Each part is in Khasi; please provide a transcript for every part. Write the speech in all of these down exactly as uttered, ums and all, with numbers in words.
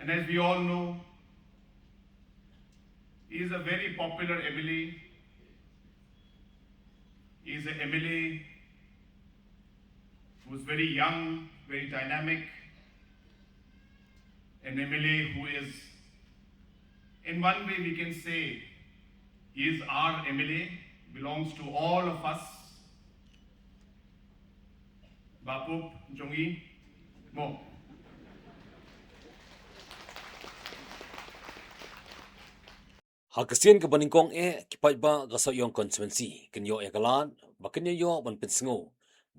And as we all know, he is a very popular M L A. He is a M L A who is very young, very dynamic, an M L A who is, in one way, we can say, he is our M L A, belongs to all of us. Bah Pope jong ngi, mo. Ha ka sien kaba nyngkong eh, ki paidbah ka Sohiong constituency kin ïoh ïa ka lad ba kin ïoh ban pynsngew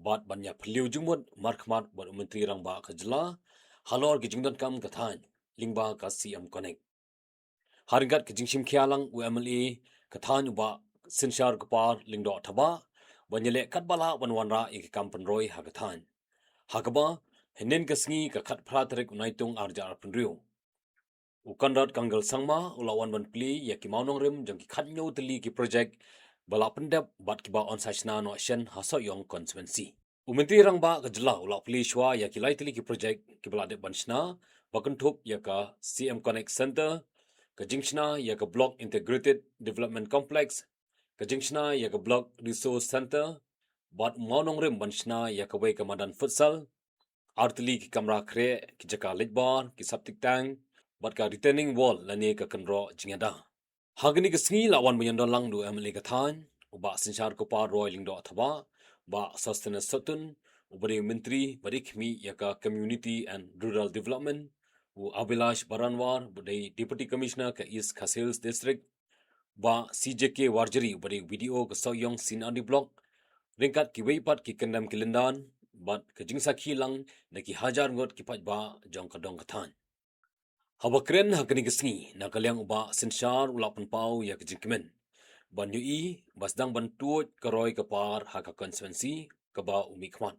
bad ban ïa phylliew jingmut markhmat bad u Myntri Rangbah ka jylla halor ki jingdonkam ka thaiñ lyngba ka C M Connect. Ha ryngkat ka jingshim khia lang u M L A ka thaiñ u Bah Synshar Kupar Lyngdoh Thabah ban ïaleh katba lah ban wanrah ïa ka kam pynroi ha ka thaiñ, ha kaba hynnin ka sngi ka khatphra tarik u Naitung arhajar arphew hynriew, u Conrad Kangel Sangma u la wan ban plie ïa ki mawnongrim jong ki khathynñiew tylli ki projek ba la pyndep bad kiba yn sa shna noh shen ha Sohiong constituency. U Myntri Rangbah ka jylla u la plie shuwa ïa ki lai tylli ki projek kiba la dep ban shna, ba kynthup ïa ka C M Connect Center, ka jingshna ïa ka Block Integrated Development Complex, ka jingshna ïa ka Block Resource Center, bad u mawnongrim ban shna ïa kawei ka madan futsal, ar tylli ki kamra khreh, ki jaka leit bar, ki septic tank, bad ka retaining wall lane ka kynroh jingïada. Ha kane ka sngi la wan ban ïadon lang da u M L A ka thaiñ u Bah Synshar Kupar Roy Lyngdoh Thabah, Bah Sosthenes Sohtun uba dei u Myntri ba dei khmih ïa ka Community and Rural Development, u Abhilash Baranwar uba dei Deputy Commissioner ka East Khasi Hills District, Bah C J K Warjri uba dei B D O ka Sohiong C and R D Block, ryngkat kiwei pat ki kyndem ki lyndan bad ka jingsakhi lang na ki hajar ngut ki paidbah jong ka dong ka thaiñ. Haba kren ha kane ka sngi, na ka liang u Bah Synshar u la pynpaw ïa ka jingkmen ban ïohi ba sdang ban tuid ka roi ka par ha ka constituency kaba u mihkhmat.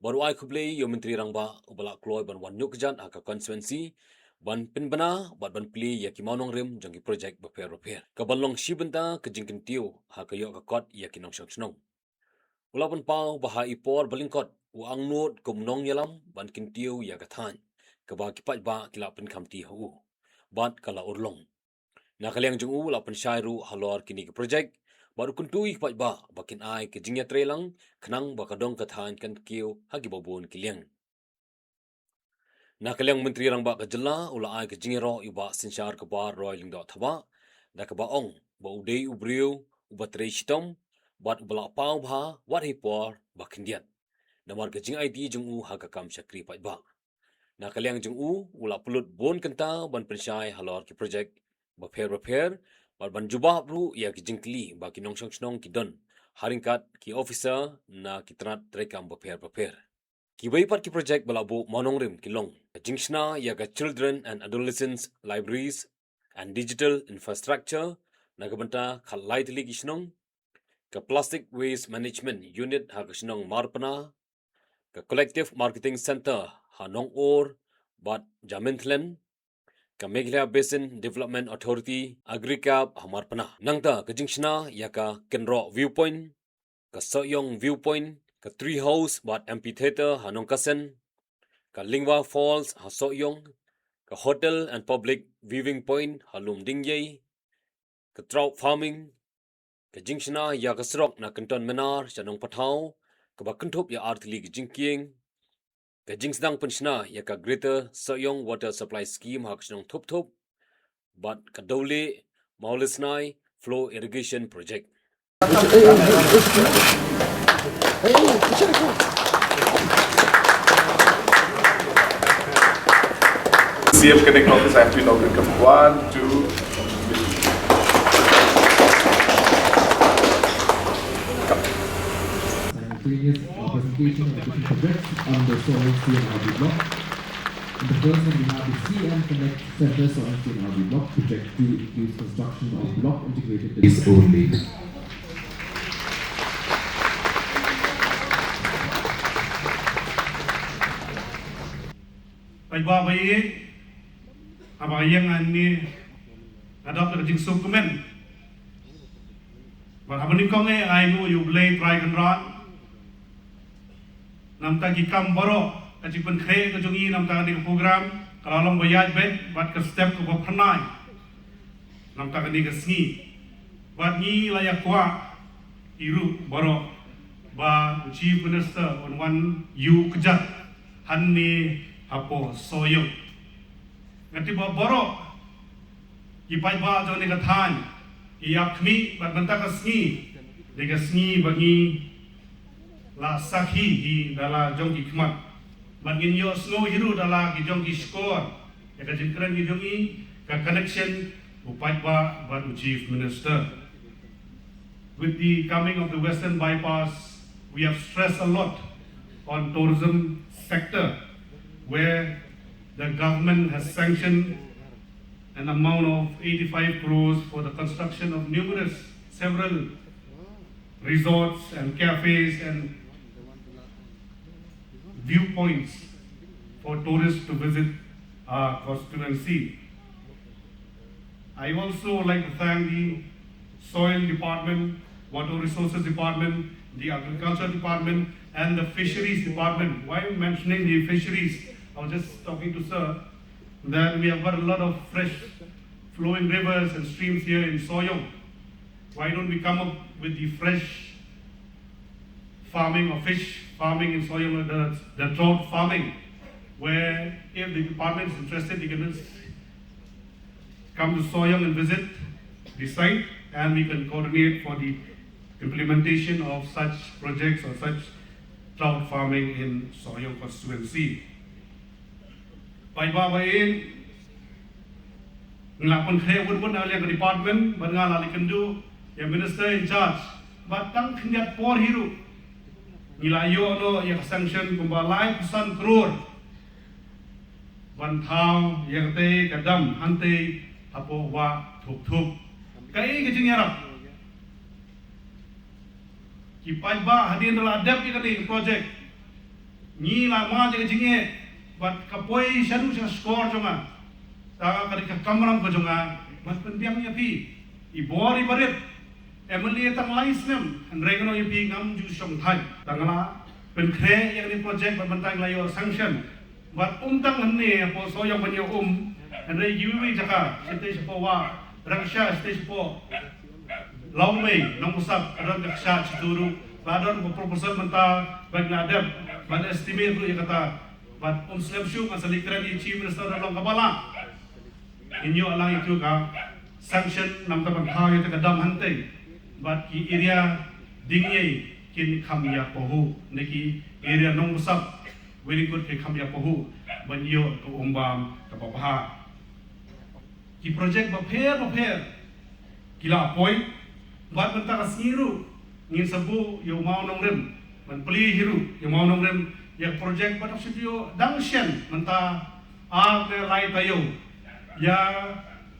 Bad u ai khublei ïa u Myntri Rangbah uba la kloi ban wan ñiuh kjat ha ka constituency ban pynbna bad ban plie ïa ki mawnongrim jong ki projek bapher bapher, kaban long shi bynta ka jingkyntiew ha ka ïoh ka kot ïa ki nongshong shnong. U la pynpaw ba ha i por ba lyngkot u angnud kum nongïalam ban kyntiew ïa ka thaiñ kaba ki paidbah ki la pynkhamti ha u, bad ka la urlong. Na ka liang jong u u la pynshai ruh halor kine ki projek bad u kyntu ïa ki paidbah ba kin ai ka jingïatreilang khnang ba ka dong ka thaiñ kan kiew ha kiba bun ki liang. Na ka liang u Myntri Rangbah ka jylla u la ai ka jingïaroh ïa u Bah Synshar Kupar Roy Lyngdoh Thabah da kaba ong ba u dei u briew uba trei shitom bad uba la paw bha wat ha i por ba khyndiat namar ka jingaiti jong u ha ka kam shakri paidbah. Na ka liang jong u u la pynlut bun kynta ban pynshai halor ki projek bapher bapher bad ban jubab ruh ïa ki jingkylli ba ki nongshong shnong ki don ha ryngkat ki officer na ki tnat treikam bapher bapher. Kiwei pat ki projek ba la buh mawnongrim ki long ka jingshna ïa ka Children and Adolescents Libraries and Digital Infrastructure na ka bynta khatlai tylli ki shnong, ka Plastic Waste Management Unit ha ka shnong Marpna, ka Collective Marketing Center ha Nongur bad Jaminthlan, ka Meghalaya Basin Development Authority Agri-CAB ha Marpna. Nangta ka jingshna ïa ka Kynroh Viewpoint, ka Sohiong Viewpoint, ka Tree House bad Amphitheater ha Nongkasen, ka Lyngwa Falls ha Sohiong, ka Hotel and Public Viewing Point ha Lumdingyei, ka Trout Farming, ka jingshna ïa ka surok na Kynton Menar sha Nongpathaw kaba kynthup ïa ar tylli ki jingkieng, ka jingsdang pynshna ïa ka Greater Sohiong Water Supply Scheme ha ka shnong Thupthup, bad ka Dowleh Mawlesnai Flow Irrigation Project. C M Connect office, I have to inaugurate. Come, one, two, three. Simultaneous, uh, presentation of different projects on the Sohiong C and R D block. And the first one we have the C M Connect Center Sohiong C and R D block, project to include construction of block integrated is only. Paidbah ba ïeit, haba ïeng hangne nga dap da ka jingsngewkmen. Bad haba nyngkong eh ai nguh ïa U Blei Trai Kynrad na bynta ki kam baroh, ka jingpynkhreh ka jong ngi na bynta kane ka program. Ka la long ba ïaid beit bad ka step kaba phyrnai. Namta kane ka sngi bad ngi la ïa kwah ïa ruh baroh ba u Chief Minister un wan ïuh kjat hangne hapoh Sohiong. Nga tip ba baroh ki paidbah jong kane ka thaiñ ki ïap khmih bad mynta ka sngi, dei ka sngi ba ngi la sakhi hi da la jong ki khmat. Bad ngin ïohsngew hi ruh da la ki jong ki shkor ïa ka jingkren ki jong ngi, ka connection u paidbah bad u Chief Minister. With the coming of the Western Bypass, we have stressed a lot on tourism sector, where the government has sanctioned an amount of eighty-five crores for the construction of numerous, several resorts and cafes and viewpoints for tourists to visit our constituency. I also like to thank the Soil Department, Water Resources Department, the Agriculture Department, and the Fisheries Department. Why mentioning the fisheries? I was just talking to Sir that we have got a lot of fresh flowing rivers and streams here in Sohiong. Why don't we come up with the fresh farming or fish farming in Sohiong, the, the trout farming, where if the department is interested, they can just come to Sohiong and visit the site, and we can coordinate for the implementation of such projects or such trout farming in Sohiong constituency. Paidbah ba ïeit, nga la pynkhreh wut wut na ka liang ka department bad nga la leit kynduh ïa minister in charge, bad tang khyndiat por hi ruh ngi la ïoh noh ïa ka sanction kumba laiphew san klur ban thaw ïa katei ka dam hangtei hapoh Wah Thup Thup. Kaei ka jingïarap? Ki paidbah hadien da la dep ïa kane ka project, ngi la mad ïa ka jingeh bad ka poi shaduh sha shkor jong nga. Ta ka dei ka kamram ka jong nga ban pynbiang ïa phi. I bor i barit, M L A tang lai snem, hynrei kano ïa phi ngam ju shongthait. Ta nga la pynkhreh ïa kane ka project bad mynta ngi la ïoh sanction. Bad ym tang hangne hapoh Sohiong ban ïoh um, hynrei kiwei kiwei jaka, shatei shapoh Wah Rangshah, shatei shapoh Lawmei, Nongbsap, ka don ka kshaid shatu ruh. La don ka proposal mynta ba ngi la dep ban estimate ruh ïa kata. Bad ym slem shuh ngan sa leit kren ïa i Chief Minister da long kaba lah. Ngin ïoh lang ïa katu ka sanction namar ban thaw ïa kata ka dam hangtei. Bad ki area Dingiei kin kham ïa pahuh, ne ki area Nongbsap, Welinkut kin kham ïa pahuh ban ïoh ka um bam kaba bha. Ki project bapher bapher ki la poi. Bad mynta ka sngi ruh ngin sa buh ïa u mawnongrim, ban plie hi ruh ïa u mawnongrim ïa ka project, bad hap shu ïoh dang shen mynta ar ne lai taïew ïa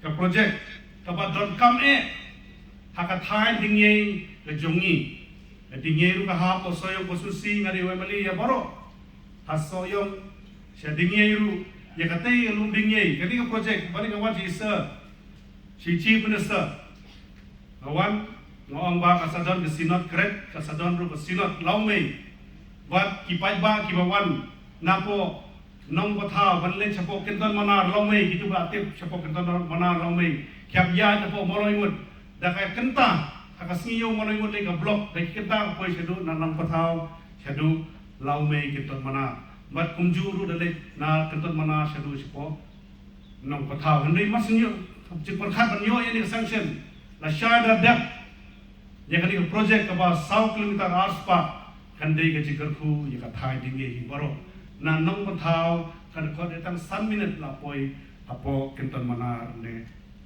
ka project kaba donkam eh ha ka thaiñ Dingiei ka jong ngi. Ka Dingiei ruh ka hap ha Sohiong constituency, nga dei u M L A ïa baroh. Ha Sohiong sha Dingiei ruh, ïa katei ka lum Dingiei, kane ka project ba dei nga wan sha i Sir, sha i Chief Minister. Nga wan, nga ong ba ka sa don ka Synod Kret, ka sa don ruh ka Synod Lawmei. Bad ki paidbah kiba wan napoh Nongpathaw ban leit shapoh Kynton Manar Lawmei, kitu ba la tip shapoh Kynton Manar Lawmei, ki hap ïaid napoh Mawlyngut. Da ka kynta ha ka sngi ïew Mawlyngut lei ka block, da ki kynta ka poi shaduh na Nongpathaw shaduh Lawmei Kynton Manar. Bad kumjuh ruh da leit na Kynton Manar shaduh shapoh Nongpathaw. Hynrei mar shu ïoh jingpyrkhat ban ïoh ïa kane ka sanction, lashai da dep ïa kane ka project kaba saw kilometer arspah, kan dei ka jingkyrkhu ïa ka thaiñ Dingiei hi baroh. Na Nongpathaw kan khot ïa tang san minit la poi hapoh Kynton Manar ne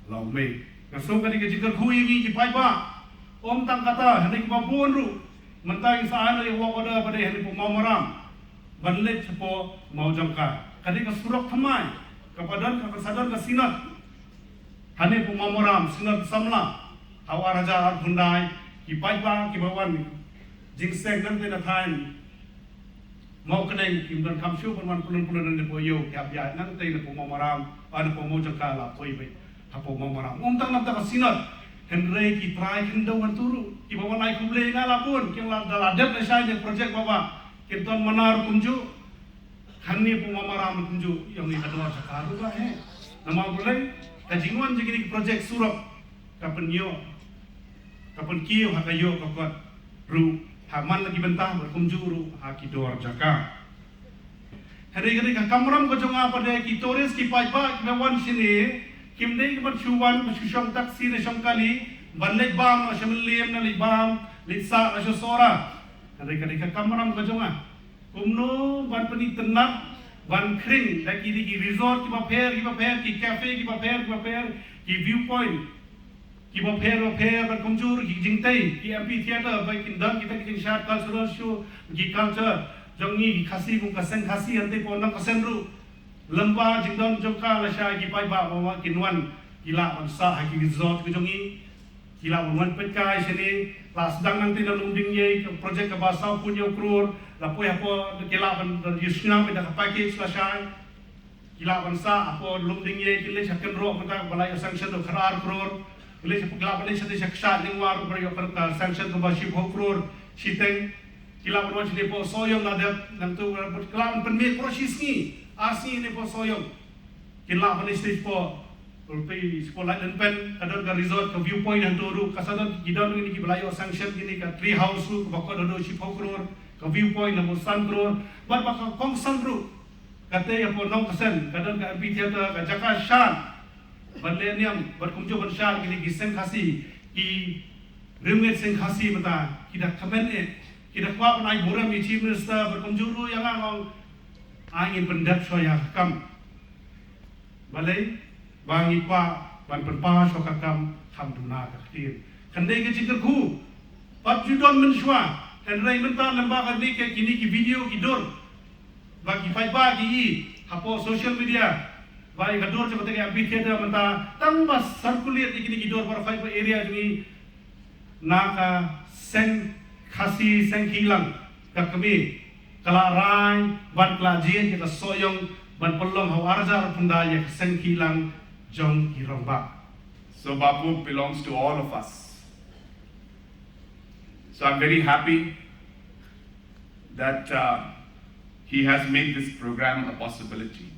Lawmei. Nga sngew kane ka jingkyrkhu ïa ngi ki paidbah. Ym tang kata, hynrei kiba bun ruh mynta ngi sa ai noh ïa ka work order ba dei hynrei hapoh Mawmaram ban leit shapoh Mawjangka. Ka dei ka surok thymmai kaba don, ka sa don ka Synod hangne hapoh Mawmaram, Synod samla ha u ar hajar arphew khyndai. Ki paidbah kiba wan jingseng nangtei na thaiñ Mawkneng kim donkam shuh ban wan pyllun pyllun napoh ïew, ki hap ïaid nangtei napoh Mawmaram, ah, napoh Mawjangka la poi beit hapoh Mawmaram. Ym tang namar ka Synod, hynrei ki trai khyndew hangtu ruh kiba wan ai khublei ïa nga la bun, ki ong la da la dep lashai ïa ka project ba bha. Kynton Manar kumjuh, Hangne pynmaram kumjuh ïa ngi ka dor jaka ruh ba heh. Namar balei? Ka jingwan jong kine ki projek surok ka pynïoh, ka pynkiew ha ka ïoh ka kot ruh ha man la ki bynta bad kumjuh ruh ha ki dor jaka. Hynrei kane ka kamram ka jong nga pat de, ki tourist ki paidbah kiba wan shane kim dei ban shu wan ban shu shong taxi ne shong kali ban leit bam na sha Mylliem, ne leit bam leit sah na sha Sohra. Hynrei kane ka kamram ka jong nga. Kumno ban pynitynnad, ban khring da ki, da ki resort kiba pher kiba pher, ki cafe kiba pher kiba pher, ki viewpoint kiba pher ba pher, ban kumjuh ki jingtei, ki amphitheater, ba kin don kita ki jingshad cultural show, ki culture jong ngi ki Khasi kum ka seng Khasi, hangtei pon nang ka seng ruh. Lem bad jingdon jong ka lashai ki paidbah ba kin wan, ki lah ban sah ha ki resort ki jong ngi. Ki lah ban wan peit kai shane, la sdang nangtei na Lumdiengjri ka projek kaba saw phew hynñiew klur, la poi hapoh ki lah ban ïa sngap da ka package lashai. Ki lah ban sah hapoh Lumdiengjri, ki leit sha Kynroh mynta ba la ïa sanction da khatar klur. Ki leit sha, ki lah ban leit sha, sha Kshaid Lyngwar ba ïa ka sanction kaba shiphew klur shiteng. Ki lah ban wan shane hapoh Sohiong la dep, nangtu ki lah ban pynmih klur shi sngi, ar sngi ne hapoh Sohiong. Kin lah ban leit sha pdeng, pdeng sha pdeng Laitumkhrah, ka don ka resort, ka viewpoint hangto ruh, ka sa don, ki don kine kiba la ïoh sanction kine, ka tree house ruh, kaba kot haduh shiphew klur, ka viewpoint haduh san klur, bad ba ka kongsan ruh, katei hapoh Nongkasen, ka don ka amphitheater, ka jaka shad ban leh niam, bad kumjuh ban shad kine ki seng Khasi, ki riewngeit seng Khasi mynta, ki da kmen eh, ki da kwah ban ai burom ïa Chief Minister, bad kumjuh ruh ïa nga, nga ong, ai ngin pyndep shuwa ïa ka kam. Balei? Ba ngi kwah ban pynpaw shuwa ka kam, kham duna ka ktien. Kan dei ka jingkyrkhu. Pat ju don mynshuwa. Hynrei mynta lem bad kane ka, kine ki video ki dur, ba ki paidbah ki i hapoh social media, ba ïa ka dur jong kata ka amphitheater mynta tang ba circulate ïa kine ki dur baroh kawei ka area jong ngi. Na ka seng Khasi, seng Khihlang, ka kmie ka la rai ban ka la jied ïa ka Sohiong ban pynlong ha u ar hajar arphew khyndai ïa ka seng Khihlang jong ki rangbah. So Bapu belongs to all of us. So I'm very happy that uh, he has made this program a possibility.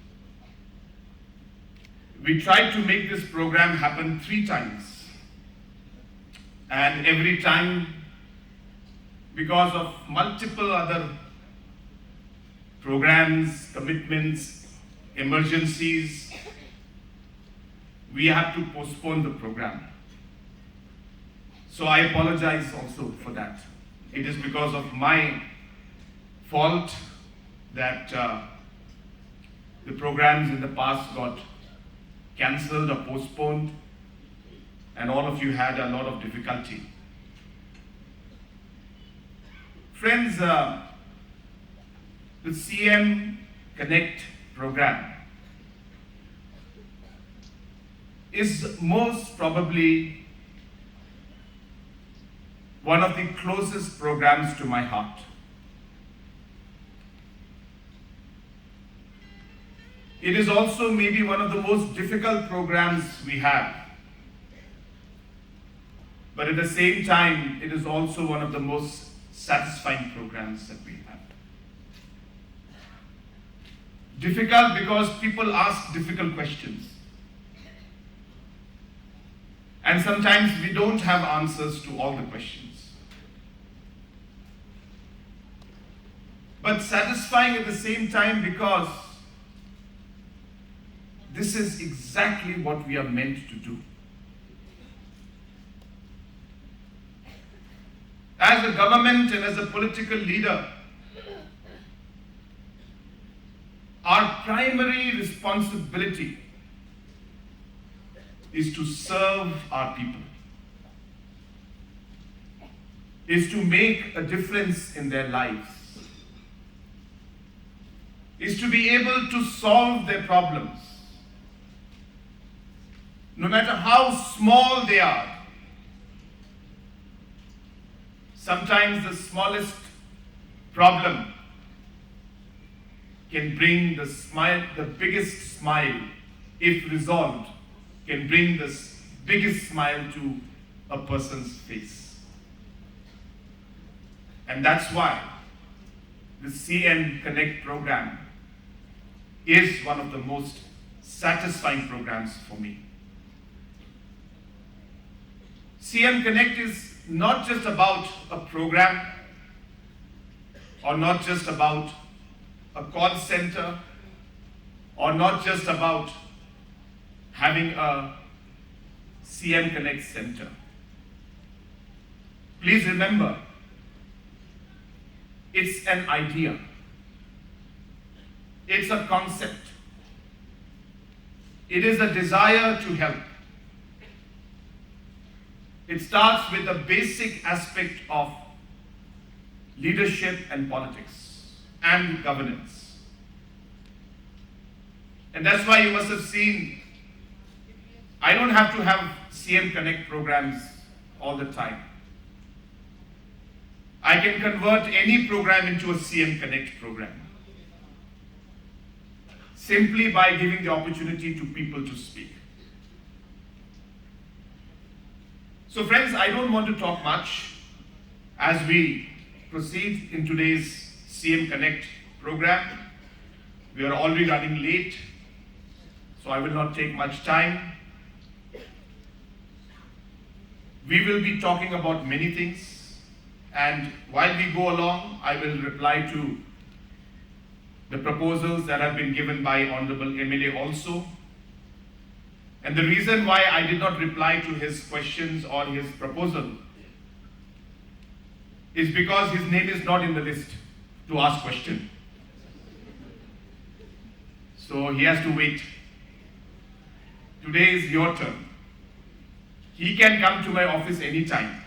We tried to make this program happen three times, and every time, because of multiple other programs, commitments, emergencies, we have to postpone the program. So I apologize also for that. It is because of my fault that uh, the programs in the past got cancelled or postponed, and all of you had a lot of difficulty. Friends, uh, the C M Connect program is most probably one of the closest programs to my heart. It is also maybe one of the most difficult programs we have. But at the same time, it is also one of the most satisfying programs that we have. Difficult because people ask difficult questions. And sometimes we don't have answers to all the questions. But satisfying at the same time because this is exactly what we are meant to do. As a government and as a political leader, our primary responsibility is to serve our people, is to make a difference in their lives, is to be able to solve their problems, no matter how small they are. Sometimes the smallest problem can bring the smile, the biggest smile, if resolved, can bring the s- biggest smile to a person's face. And that's why the C M Connect program is one of the most satisfying programs for me. C M Connect is not just about a program, or not just about a call center, or not just about having a C M Connect center. Please remember, it's an idea, it's a concept, it is a desire to help. It starts with the basic aspect of leadership and politics and governance. And that's why you must have seen, I don't have to have C M Connect programs all the time. I can convert any program into a C M Connect program simply by giving the opportunity to people to speak. So, friends, I don't want to talk much as we proceed in today's C M Connect program. We are already running late, so I will not take much time. We will be talking about many things, and while we go along, I will reply to the proposals that have been given by Honorable M L A also. And the reason why I did not reply to his questions or his proposal is because his name is not in the list to ask question. So he has to wait. Today is your turn. He can come to my office anytime.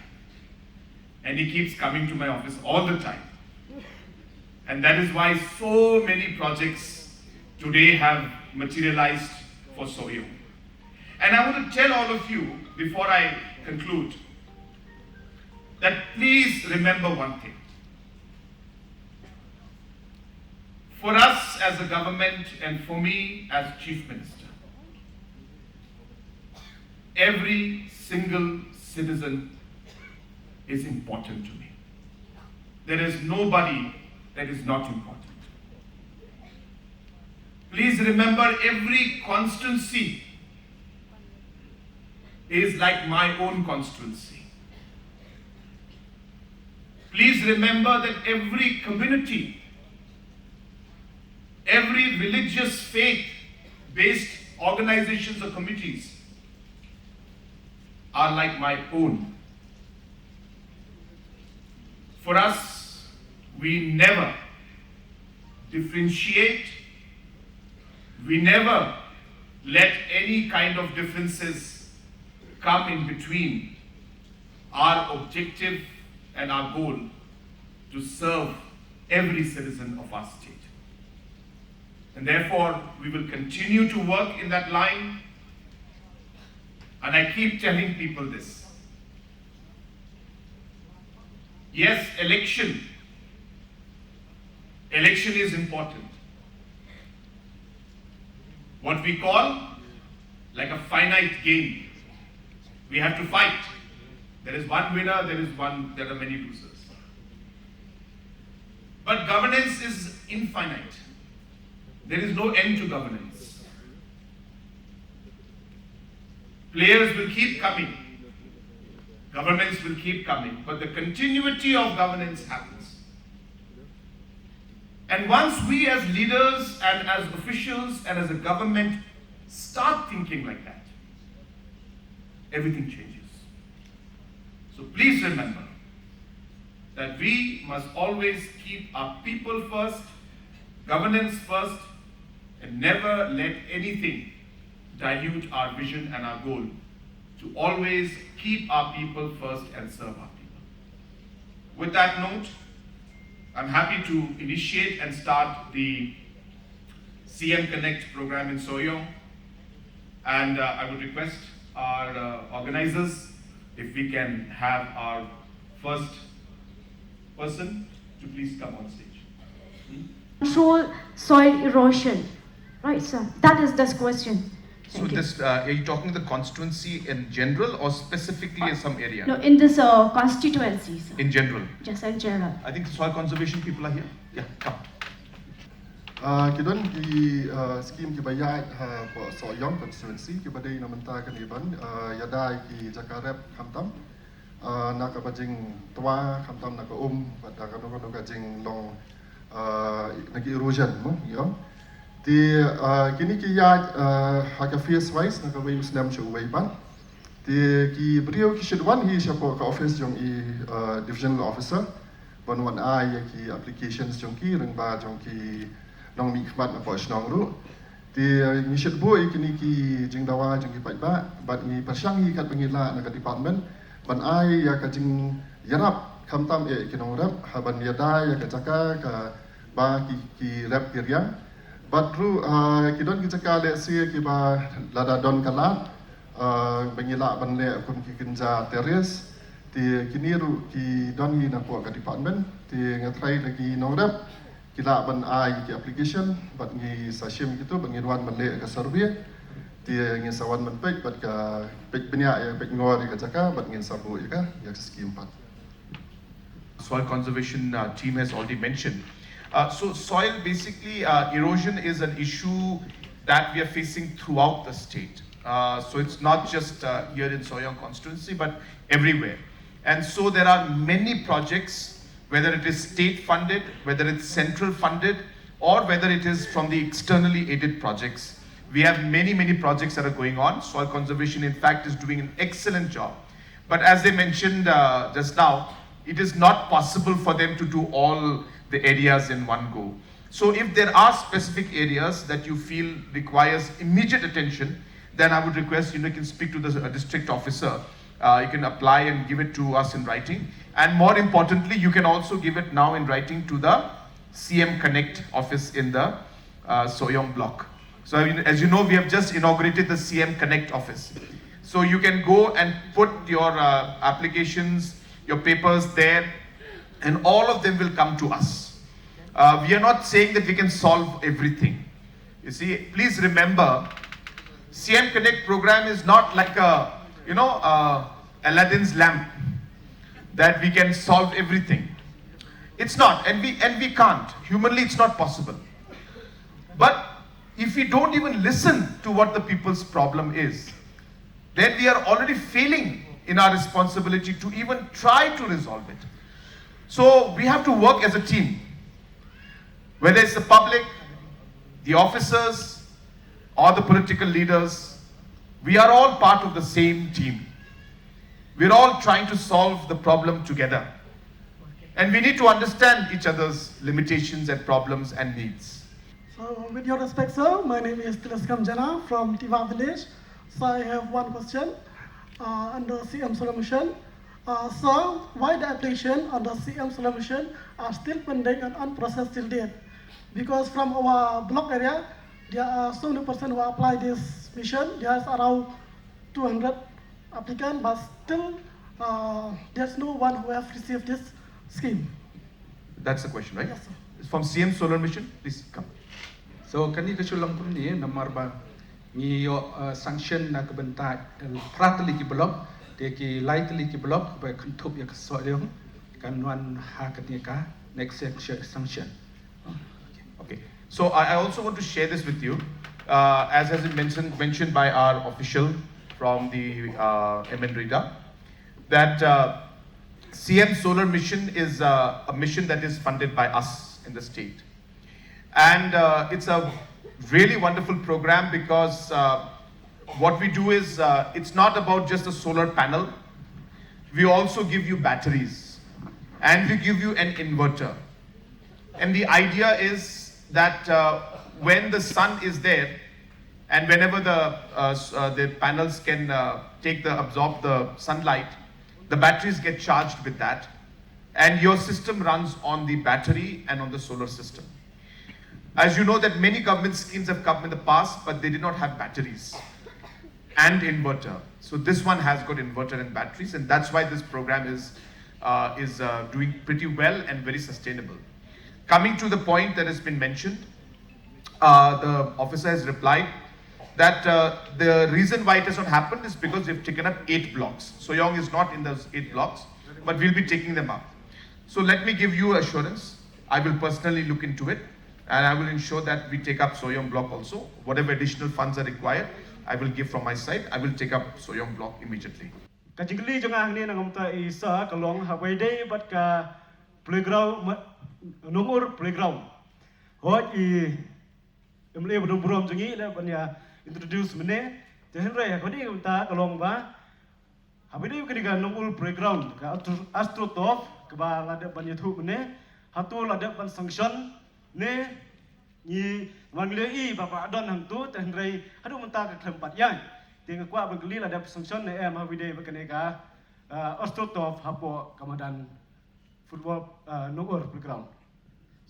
And he keeps coming to my office all the time. And that is why so many projects today have materialized for Sohiong. And I want to tell all of you, before I conclude, that please remember one thing. For us as a government and for me as Chief Minister, every single citizen is important to me. There is nobody that is not important. Please remember, every constituency is like my own constituency. Please remember that every community, every religious faith-based organizations or committees are like my own. For us, we never differentiate, we never let any kind of differences come in between our objective and our goal to serve every citizen of our state. And therefore, we will continue to work in that line. And I keep telling people this. Yes, election. Election is important. What we call like a finite game. We have to fight. There is one winner, there is one, there are many losers. But governance is infinite. There is no end to governance. Players will keep coming. Governments will keep coming. But the continuity of governance happens. And once we as leaders and as officials and as a government start thinking like that, everything changes. So please remember that we must always keep our people first, governance first, and never let anything dilute our vision and our goal to always keep our people first and serve our people. With that note, I'm happy to initiate and start the C M Connect program in Sohiong. And uh, I would request our uh, organizers if we can have our first person to please come on stage. Hmm? Control soil erosion. Right, sir? That is this question. So this, uh, are you talking the constituency in general or specifically in some area? No, in this uh, constituency, sir. In general? Just in general. I think the soil conservation people are here. Yeah, come. Uh, ki don ki uh, scheme kiba ïaid ha pdeng Sohiong constituency kiba dei na mynta kane ban uh, ïada ïa ki jaka rep khamtam uh, na kaba jingtwa khamtam na ka um bad na kano kano ka jinglong uh, na ki erosion mo ïa. Te uh, kine ki ïaid uh, ha ka phase wise na kawei u snem sha uwei pat. Te ki briew ki shait wan hi sha pdeng ka office jong i uh, divisional officer ban wan ai ïa ki applications jong ki lyngba jong ki nongmihkhmat na pdeng shnong ruh. Te uh, ngi shait buh ïa kine ki jingdawa jong ki paidbah bad ngi pyrshang hi katba ngi lah na ka department ban ai ïa ka jingïarap khamtam ïa ki nongrep ha ban ïada ïa ka jaka kaba ki, ki rep ki riang. Bad ruh uh, ki don ki jaka lehse kiba lada don ka lad uh, ba ngi lah ban leh kum ki kynja terrace. Te kine ruh ki don hi na pdeng ka department. Te nga trai da ki nongrep ki lah ban ai ki application bad ngi sa shim kitu bad ngi wan ban leh ka survey. Te ngi sa wan ban peit bad ka peit bniah ïa peit ngor ïa ka jaka bad ngi sa buh ïa ka ïa ka scheme pat. Soil conservation uh, team has already mentioned. Uh, so soil, basically, uh, erosion is an issue that we are facing throughout the state. Uh, so it's not just uh, here in Sohiong constituency, but everywhere. And so there are many projects, whether it is state funded, whether it's central funded, or whether it is from the externally aided projects. We have many, many projects that are going on. Soil conservation, in fact, is doing an excellent job. But as they mentioned uh, just now, it is not possible for them to do all the areas in one go. So if there are specific areas that you feel requires immediate attention, then I would request you, know, you can speak to the uh, district officer. Uh, you can apply and give it to us in writing. And more importantly, you can also give it now in writing to the C M Connect office in the uh, Sohiong block. So as you know, we have just inaugurated the C M Connect office. So you can go and put your uh, applications, your papers there, and all of them will come to us. Uh, we are not saying that we can solve everything. You see, please remember, C M Connect program is not like a, you know, uh, Aladdin's lamp that we can solve everything. It's not, and we and we can't. Humanly, it's not possible. But if we don't even listen to what the people's problem is, then we are already failing in our responsibility to even try to resolve it. So we have to work as a team. Whether it's the public, the officers, or the political leaders, we are all part of the same team. We're all trying to solve the problem together. And we need to understand each other's limitations and problems and needs. So, with your respect, sir, my name is Tilaskam Jana from Tiva village. So, I have one question uh, under C M Solar Mission. Uh, so, why the application under C M Solar Mission are still pending and unprocessed till date? Because from our block area, there are so many person who apply this mission. There is around two hundred applicant, but still uh, there's no one who have received this scheme. That's the question, right? Yes, sir. It's from C M Solar Mission. Please come. So, kani ka shu long kumni namar ba ngi ïoh uh, sanction na ka bynta phra tylli ki block, te ki lai tylli ki block ba kynthup ïa ka Sohiong kan wan ha kani ka next sanction. Okay. So I, I also want to share this with you, uh, as has been mentioned, mentioned by our official from the uh, MNREGA, that uh, C M Solar Mission is uh, a mission that is funded by us in the state. And uh, it's a really wonderful program because uh, what we do is uh, it's not about just a solar panel. We also give you batteries and we give you an inverter. And the idea is that uh, when the sun is there and whenever the, uh, uh, the panels can uh, take the absorb the sunlight, the batteries get charged with that, and your system runs on the battery and on the solar system. As you know that many government schemes have come in the past, but they did not have batteries and inverter. So this one has got inverter and batteries, and that's why this program is uh, is uh, doing pretty well and very sustainable. Coming to the point that has been mentioned, uh, the officer has replied that uh, the reason why it has not happened is because we've taken up eight blocks. Sohiong is not in those eight blocks, but we'll be taking them up. So let me give you assurance. I will personally look into it. And I will ensure that we take up Sohiong block also. Whatever additional funds are required, I will give from my side. I will take up Sohiong block immediately. Ka jingkylli jong nga hangne na ka bynta i Sir ka long haba ïadei bad ka playground, Nongur playground. Hooid, i M L A ba don burom jong ngi i la ban ïa introduce mynne. Te hynrei ha kane ka bynta ka long ba haba ïadei bad kane ka Nongur playground, ka Astro, AstroTurf kaba la dep ban ïathuh mynne, hato la dep ban sanction ne? Ngi wan leh i ba ba don hangto, te hynrei haduh mynta ka khlem pat ïaid. Te nga kwah ban kylli la dep sanction ne em haba ïadei bad kane ka, uh, AstroTurf hapoh ka madan football, uh, Nongur playground.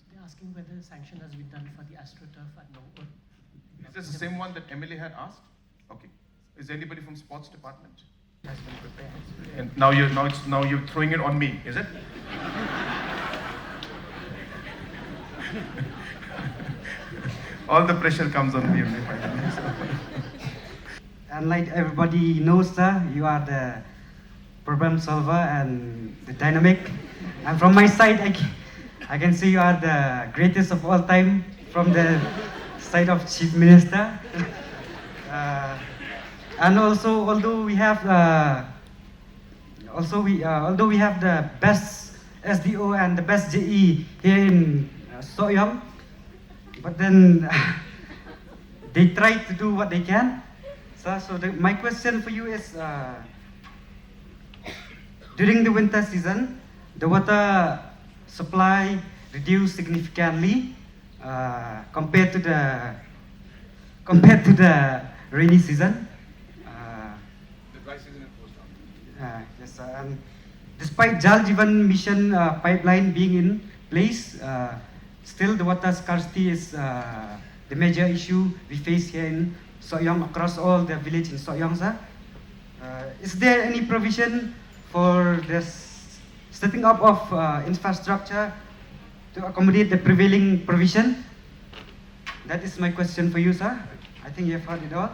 They're asking whether sanction has been done for the AstroTurf at Nongur. Is this the same one that M L A had asked? Okay. Is there anybody from sports department? And now you're, now it's, now you're throwing it on me, is it? All the pressure comes on me only, finally. And like everybody knows, sir, you are the problem solver and the dynamic. And from my side, I, ca- I can say you are the greatest of all time from the side of Chief Minister. Uh, and also, although we have uh, also we uh, although we have the best S D O and the best J E here in uh, Sohiong, but then they try to do what they can. So, so the, my question for you is, uh, during the winter season, the water supply reduced significantly uh, compared to the compared to the rainy season. Uh, The dry season it goes down. Uh, yes, sir. And despite Jal Jeevan Mission uh, pipeline being in place, uh, still the water scarcity is uh, the major issue we face here in Sohiong, across all the village in Sohiong, sir. Uh, is there any provision for the s- setting up of uh, infrastructure to accommodate the prevailing provision? That is my question for you, sir. I think you have heard it all.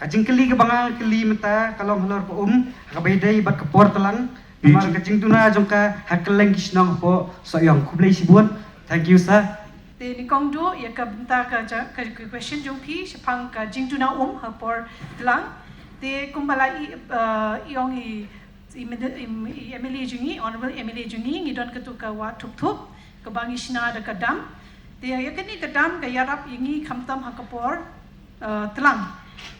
Ka jingkylli kaba nga kylli mynta ka long halor ka um, ha kaba ïadei bad ka por tlang. Namar ka jingduna jong ka ha kylleng ki shnong hapoh Sohiong. Khublei shibun. Thank you, sir. Te nyngkong duh ïa ka bynta ka ja- ka ka question jong phi shaphang ka jingduna um ha por tlang. Te kumba la i uh, i ong i i mid- i i M L A jong ngi, honorable M L A jong ngi, ngi don katu ka Wah Thup Thup kaba ngi shna da ka dam. Te ïa kane ka dam ka ïarap ïa ngi khamtam ha ka por uh, tlang.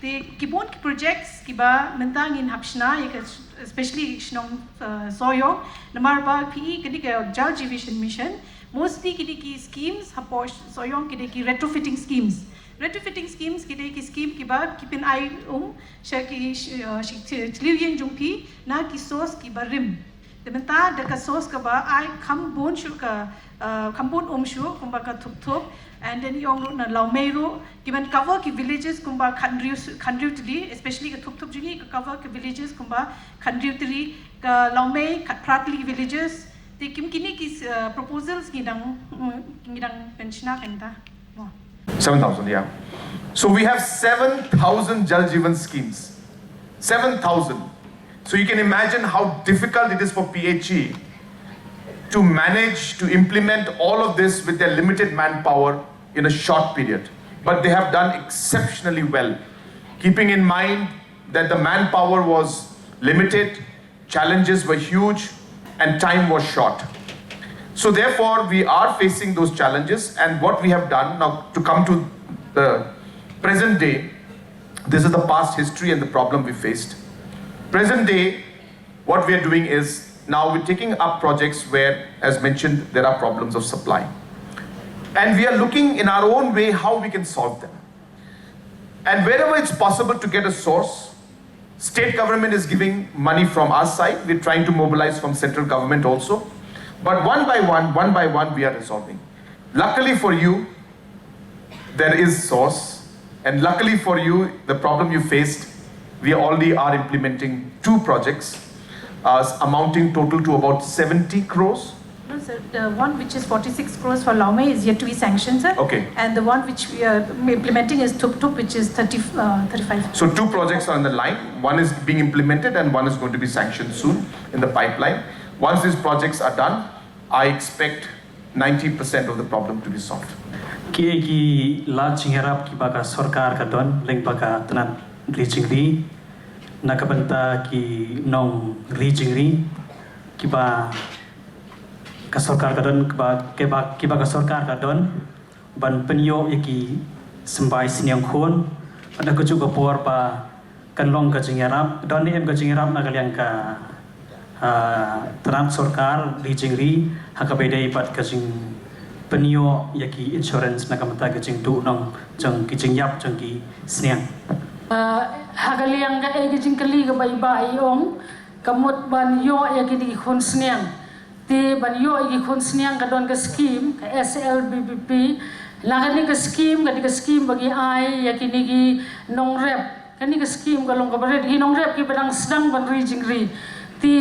Te ki bun ki projects kiba mynta ngin hap shna ïa ka, especially shnong uh, Sohiong, namar ba phi i kane ka Jal Jeevan Mission, mostly kine ki schemes hapoh Sohiong kine ki retrofitting schemes. Retrofitting schemes kine ki scheme kiba ki pyn ai um sha ki sh- uh, shi- shi- shliew ïing jong phi na ki source kiba rim. Te mynta da ka source kaba ai kham bun shuh ka uh, kham bun um shuh kumba ka Thup Thup, and then i ong ruh na Lawmei ruh ki ban cover ki villages kumba khathynriew s- khathynriew tylli, especially ka Thup Thup jong ngi ka cover ki villages kumba khathynriew tylli, ka Lawmei khatphra tylli villages. Te kim kine ki uh, proposals ngi dang mm, ngi dang pynshna kynta. Mo. Seven thousand, yeah. So we have seven thousand Jal Jeevan schemes. Seven thousand. So you can imagine how difficult it is for P H E to manage to implement all of this with their limited manpower in a short period. But they have done exceptionally well, keeping in mind that the manpower was limited, challenges were huge, and time was short. So therefore, we are facing those challenges, and what we have done now to come to the present day, this is the past history and the problem we faced. Present day, what we are doing is now we're taking up projects where, as mentioned, there are problems of supply. And we are looking in our own way how we can solve them. And wherever it's possible to get a source, state government is giving money from our side. We're trying to mobilize from central government also. But one by one, one by one, we are resolving. Luckily for you, there is source. And luckily for you, the problem you faced, we already are implementing two projects, uh, amounting total to about seventy crores. No, sir. The one which is forty-six crores for Lawmei is yet to be sanctioned, sir. Okay. And the one which we are implementing is Thup Thup, which is thirty, uh, thirty-five. So two projects are on the line. One is being implemented and one is going to be sanctioned soon in the pipeline. Once these projects are done, I expect ninety percent of the problem to be solved. Ki ki la jingïarap kiba ka sorkar ka don lyngba ka tnat ri jingri na ka bynta ki nong ri jingri kiba ka sorkar ka don kiba kiba kiba ka sorkar ka don ban pynïoh ïa ki symbai sniang khun. Bad ha kajuh ka por ba kan long ka jingïarap, don ne em ka jingïarap na ka liang ka, ah, tnat sorkar ri jingri ha kaba ïadei bad ka jingpynïoh ïa ki insurance na ka bynta ka jingduhnong jong ki jingïap jong ki sniang. Ah, ha ka liang ka, eh, ka jingkylli kaba i Bah i ong, ka mut ban ïoh ïa kine ki khun sniang. Te ban ïoh ïa ki khun sniang ka don ka skim ka S L B B P. La kane ka skim, kane ka skim ba ngi ai ïa kine ki nongrep. Kane ka skim ka long kaba rit, ki nongrep kiba dang sdang ban ri jingri. Te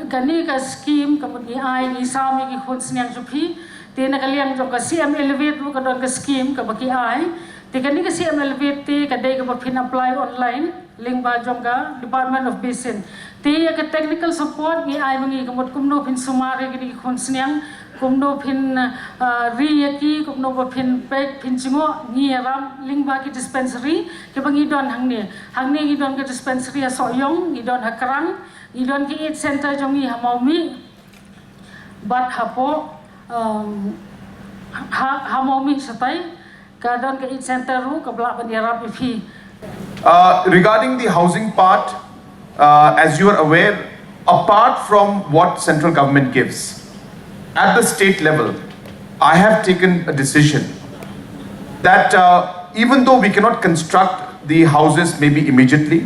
kane ka skim ka mut ngi ai, ngi sam ïa ki khun sniang jong phi. Te na ka liang jong ka C M Elevate ruh ka don ka skim kaba ki ai. Te kane ka C M Elevate te ka dei kaba phin apply online lyngba jong ka Department of Basin. Te ïa ka technical support ngi ai ma ngi ka mut kumno phin sumar ïa kine ki khun sniang, kumno phin, ah, ri ïa ki, kumno ba phin peit, phin jngoh, ngi ïarap lyngba ki dispensary kiba ngi don hangne. Hangne ngi don ka dispensary ha Sohiong, ngi don ha Krang, ngi don ki AIDS center jong ngi ha Mawmih bad hapoh, um, ha, ha Mawmih shatai ka don ka AIDS center ruh kaba lah ban ïarap ïa phi. Uh, regarding the housing part, uh, as you are aware, apart from what central government gives, at the state level, I have taken a decision that, uh, even though we cannot construct the houses maybe immediately,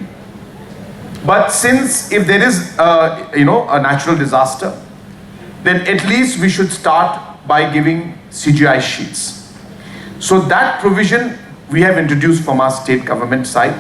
but since if there is, uh, you know, a natural disaster, then at least we should start by giving C G I sheets. So that provision we have introduced from our state government side,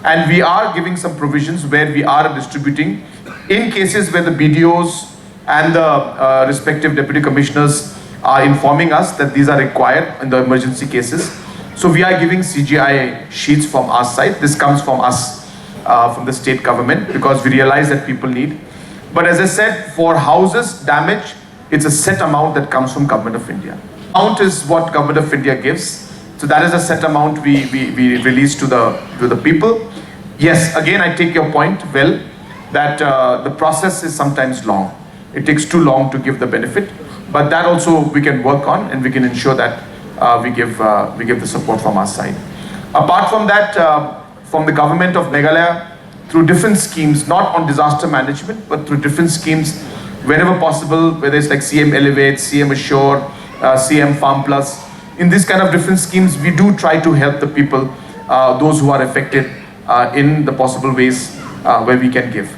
and we are giving some provisions where we are distributing in cases where the B D Os and the, uh, respective deputy commissioners are informing us that these are required in the emergency cases. So we are giving C G I sheets from our side. This comes from us, uh, from the state government, because we realize that people need. But as I said, for houses damaged, it's a set amount that comes from Government of India. Amount is what Government of India gives. So that is a set amount we, we, we release to the, to the people. Yes, again, I take your point well, that, uh, the process is sometimes long. It takes too long to give the benefit, but that also we can work on, and we can ensure that, uh, we give, uh, we give the support from our side. Apart from that, uh, from the government of Meghalaya, through different schemes, not on disaster management, but through different schemes, wherever possible, whether it's like C M Elevate, C M Assure, uh, C M Farm Plus, in these kind of different schemes, we do try to help the people, uh, those who are affected, uh, in the possible ways, uh, where we can give.